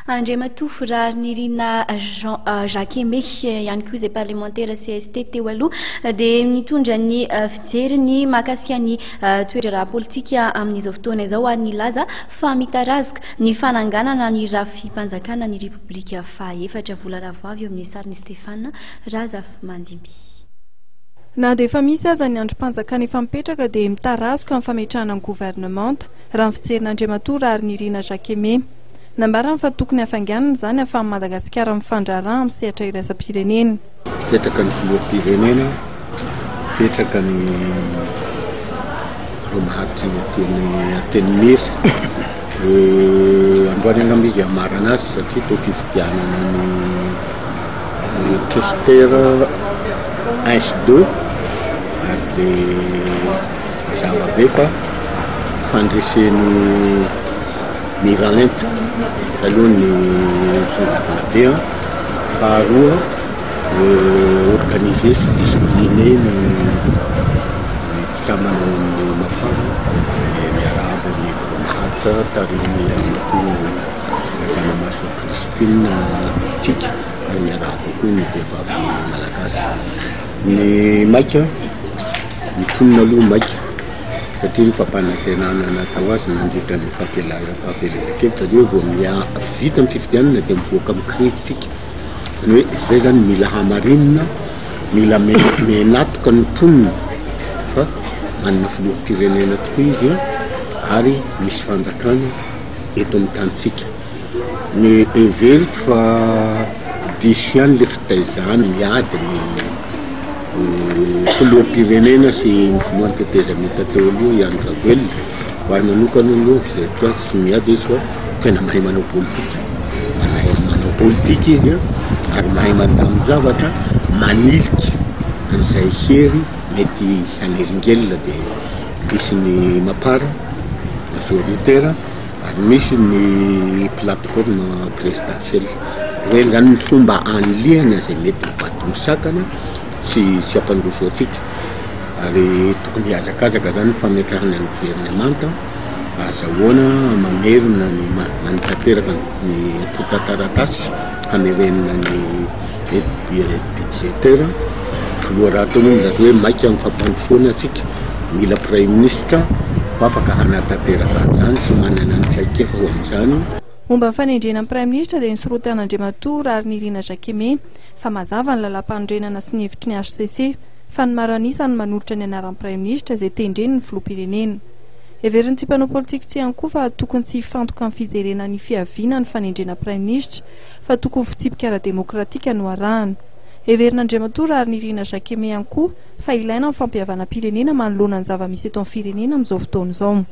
Andriamatoa Raharinirina Jean Jacques Aimé ihany koa izay parlemantera cst teo aloha dia nitondra ny fijeriny mahakasika ny toe-draharaha politika amin'izao fotoana izao ary nilaza fa mitarazoka ny fananganana ny rafi-panjakana ny Repoblika fahaefatra. Vola Ravoavy eo amin'ny sarin'i Stéphane Razafimandimby. Na dia efa misy aza ny andrim-panjakana efa mipetraka dia mitarazoka ny fametrahana ny governemanta, raha ny fijerin'Andriamatoa Raharinirina Jacques Aimé. Nambarany fa tokony hafainganina izany ahafahan'i Madagasikara mifandraharaha amin'ny sehatra iraisam-pirenena. Mipetraka ny filoham-pirenena, mipetraka ny ireo maharitra ny Antenimiera. Androany angamba izy hamarana azy satria toa fifidianana ny questeur un sy deux ary dia mazava be fa fandresen'ny Miralenta, zay aloha ny misongadina be an, faharoa organisé sy discipliné ny mpikambana ao amin'ny Mapar dia miarahaba ny birao maharitra tarihin'ny ramatoa Razanamahasoa Christine isika ary miarahaba koa ny vehivavy malagasy. Ny maika, ny mponina aloha maika. satria ny fampanantenana natao azy nandritra ny fampielezan-kevitra dia hoe vao miha vita ny fifidianana dia mivoaka amin'ny krizy isika, izany hoe izay zany mila hamarinina, mila menatoka ny mponina fa manana filoham-pirenena tokoa izy ary misy fanjakana eto amin'ny tanintsika. Ny heveriko fa diso ihany le fitaizana miady ny filoham-pirenena sy ny filohan'ny tetezamita teo aloha i Andry Rajoelina. Ho ahy manokana aloha ny fijeriko azy tsy miady izy fa tena mahay manao politika, mahay manao politika izy an, ary mahay mandamin-javatra, manilika an'izay hery mety hanelingelina dia misy ny Mapar majoritaire. Ary misy ny plateforme présidentielle. Ireny zany ny fomba anilihana izay mety ho vato misakana sy tsy hampandroso antsika. Ary tokony hihazakazaka zany ny fametrahana ny governemanta ahazahoana mamerina ny manatanteraka ny antontan-taratasy hamerenana ny aide budgétaire. Filoha rahateo moa milaza hoe maika amin'ny fampandrosoana antsika, mila praiminisitra ho afaka hanatanteraka an'izany sy manana ny traikefa ho amin'izany. Momba ny fanendrena ny praiminisitra dia nisorotan'Andriamatoa Raharinirina Jacques Aimé fa mazava ny lalàmpanorenana sy ny hevitry ny hcc fa ny maro an'isa no manolotra ny anaran'ny praiminisitra izay tendreny ny filoham-pirenena. Heverin'ity mpanao politika ity ihany koa fa tokony tsy hifantoka amin'ny fijerena ny fiaviana ny fanendrena praiminisitra fa tokony fitsipika ara-demokratika no arahana. Heverin'Andriamatoa Raharinirina Jacques Aimé ihany koa fa ilaina ny fampihavanam-pirenena manoloana ny zava-misy eto amin'ny firenena amin'izao fotoana izao.